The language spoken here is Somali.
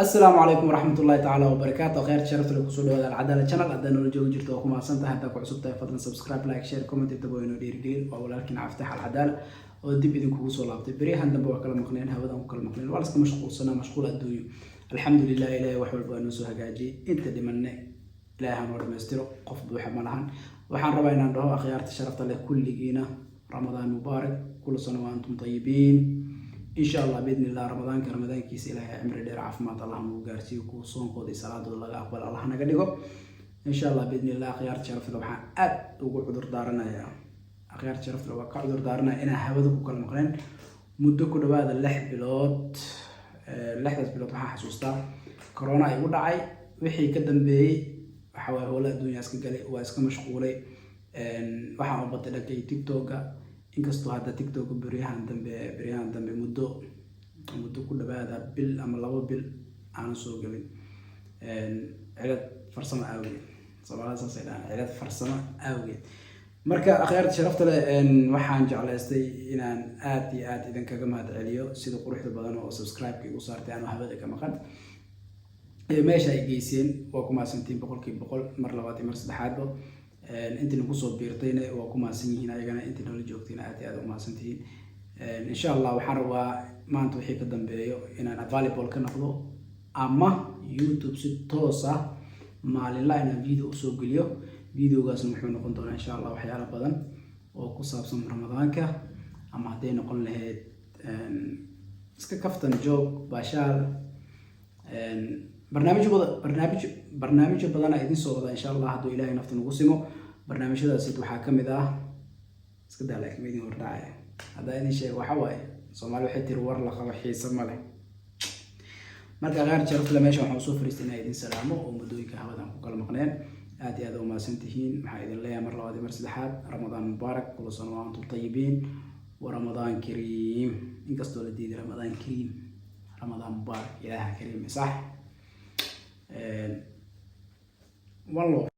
Asalaamu calaykum waraxmatullahi tacaala wabarakaatu. Kheyr sharafta le, kusoo dhawaada Alcadaala Channel. Haddaa noola joogi jirto, waa ku mahadsan tahay. Haddaa ku cusub tahay, fadlan subscribe, like, share, comment intaba waa inoo dhiirigelin. Waa walaalkiin Caftax Alcadaala oo dib idinkugu soo laabtay. Beryahan dambe waa kala maqneen, hawadan ku kala maqneen, waa laska mashquulsanaa, mashquul adduunyo. Alxamdulilah, Ilaahay wax walba waa noo soo hagaajiyey. Inta dhimanne Ilaahay ha noo dhamaystiro, qof buuxa ma lahan. Waxaan rabaa inaan dhaho akhyaarta sharafta leh kulligiina Ramadaan mubaarak, كل سنة وأنتم طيبين. Insha Allah, biidni illah, Ramadaanka ramadaankiisa Ilaahay cimri dheer, caafimaad Allah nagu gaarsiiyo, kuwa soonkooda iyo salaadooda laga aqbalo Allah naga dhigo, insha Allah, biidni illah. Akhyaarta sharafta, waxaan aad ugu cudur daaranayaa, akhyaarta sharafta waa ka cudur daaranaya inaan hawada ku kala maqneen muddo ku dhawaada 6 bilood. 6daas bilood waxaan xasuustaa corona igu dhacay. Wixii ka dambeeyey waxa waaye howla adduunya iska galay, waa iska mashquulay. Waxaan u batay dhanka iyo TikToka, inkastoo hadda TikToka beryahan dambe muddo ku dhawaada bil ama 2 bil aanan soo gelin, cilad farsamo awgeed. Soomaalida saasay dhahaan, cilad farsamo awgeed. Marka akhyaarta sharafta leh, waxaan jeclaystay inaan aad iyo aad idinkaga mahad celiyo sida quruxda badan oo subscribe-ka igu saartay anoo hawada ka maqan. Meesha ay geyseen waa ku mahadsantihiin 100%, mar labaad iyo mar saddexaadba. Intii nagu soo biirtayna waa ku mahadsan yihiin ayagana, intii noola joogtayna aad iyo aad u mahadsantihiin. Insha Allah, waxaan rabaa maanta wixii ka dambeeyo inaan available ka noqdo ama YouTube si toos ah maalinla inaan video usoo geliyo. Videogaasna wuxuu noqon doonaa, insha Allah, waxyaalo badan oo ku saabsan Ramadaanka, ama hadday noqon lahayd iska kaftan, joog, baashaal, barnaamijyada, barnaamijyo badana idin soo wada, insha Allah, hadduu Ilaahay nafta nagu simo. Barnaamijyadaasi waxaa ka mid ah, iska daa, laakiin ma idin hordhacaya. Haddaa idin sheego, waxa waaye Soomaali waxay tiri: "War la qabo xiise ma leh." Marka qaar sharafle, meesha waxaan usoo fariistay inaan idin salaamo oo muddooyinka hawadan ku kala maqneen. Aad iyo aad u mahadsan tihiin. Waxaan idin leeyahay mar labaad iyo mar saddexaad Ramadaan mubaarak, كل سنة وأنتم طيبين ورمضان كريم. Inkastoo la diiday Ramadaan kariim, Ramadaan mubaarak, Ilaaha kariim, sax. One love.